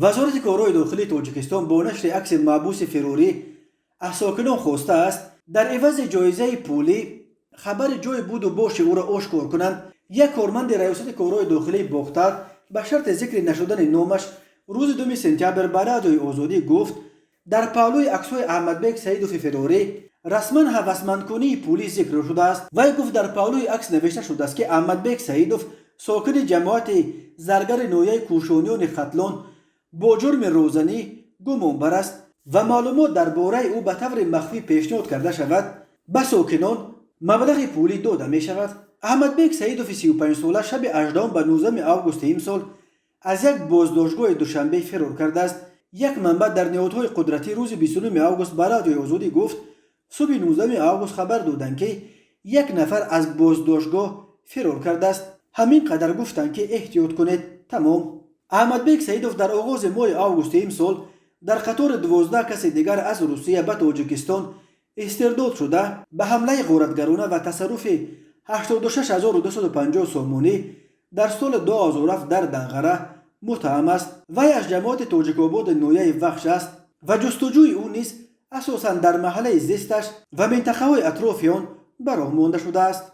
Вазорати корҳои дохилии Тоҷикистон бо нашри акси маҳбуси фирорӣ аз сокинон хостааст, дар ивази ҷоизаи пулӣ хабари ҷойи буду боши ӯро ошкор кунанд. Як корманди Раёсати корҳои дохилии Бохтар ба шарти зикри нашудани номаш рӯзи 2 сентябр ба Радиои Озодӣ гуфт, дар паҳлӯи аксҳои Аҳмадбек Саидови фирорӣ расман ҳавасмандкунии пулӣ зикр шудааст. Вай гуфт, дар паҳлӯи акс навишта шудааст, ки Аҳмадбек Саидов, сокини ҷамоати Заргари ноҳияи Кӯшониёни Хатлон, бо ҷурми роҳзанӣ гумонбар аст ва маълумот дар бораи ӯ ба таври махфӣ пешниҳод карда шавад, ба сокинон маблағи пулӣ дода мешавад. Аҳмадбек Саидови 35сола шаби 18 ба 19 августи имсол аз як боздоштгоҳи Душанбе фирор кардааст. Як манбаъ дар ниҳодҳои қудратӣ рӯзи 29 август ба Радиои Озодӣ гуфт, субҳи 19 август хабар доданд, ки як нафар аз боздоштгоҳ фирор кардааст. Ҳамин қадар гуфтанд, ки эҳтиёт кунед, тамом. Аҳмадбек Саидов дар оғози моҳи августи имсол дар қатори 12 каси дигар аз Русия ба Тоҷикистон истирдод шуда, ба ҳамлаи ғоратгарона ва тасарруфи 86 250 сомонӣ дар соли 2007 дар Данғара муттаҳам аст. Вай аз ҷамоати Тоҷикободи ноҳияи Вахш аст ва ҷустуҷӯи ӯ низ асосан дар маҳаллаи зисташ ва минтақаҳои атрофи он ба роҳ монда шудааст.